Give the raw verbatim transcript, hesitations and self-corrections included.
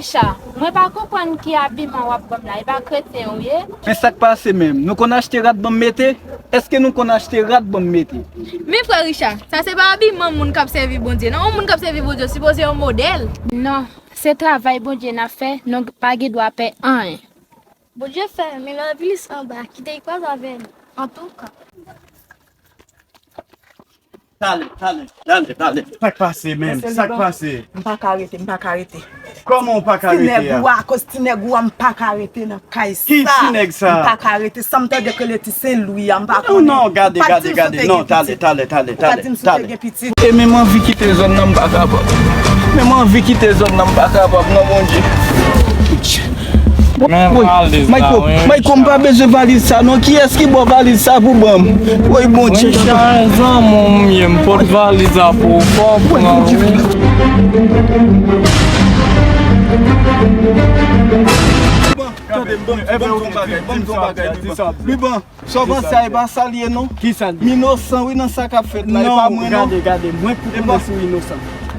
Cha, mwen pa konprann ki abiman w ap ban m la, e pa kretyen ou ye? Men sa k pase menm? Nou konn achte rad ban m mete? Èske nou konn achte rad ban m mete? Men frè Richard, sa se pa abiman moun k ap sèvi Bondye, non. Yon moun k ap sèvi Bondye sipoze yon modèl. Non, se travay Bondye n ap fè, nou pa gen dwa pè anyen. Bondye fè, men nan legliz anba, kite l kwaze avè nou. Antouka. Talè, talè, talè, talè. Sa k pase menm? Sa k pase? M pa ka rete, m pa ka rete. Kòman w pa ka rete a? Ti nèg ou a, akoz ti nèg ou a, m pa ka rete nan kay sa. Ki ti nèg sa? M pa ka rete, sa m tande ke le ti Sen Lwi a, m pa konnen. Non, non, gade, gade, gade. Non, talè, talè, talè, talè, talè. E men m anvi kite zòn nan, m pa kapab. Men m anvi kite zòn nan, m pa kapab, non, Bondye. Men valiz la, Mayko, wi, Mayko, m pa bezwen valiz sa, non. Kiyès ki ba w valiz sa pou ban m? Woy, Bondye. Richard, zanmi w m ye, m pot valiz la pou ou, fò w pran, wi. Tande, ban m di w yon bagay, ban m di w yon bagay, Liban. Liban, sa w panse a, e pa sa l ye, non? Ki sa l ye? M inosan, wi, nan sa k ap fèt la, e pa mwen, non. Gade, gade, mwen pou konnen si w inosan.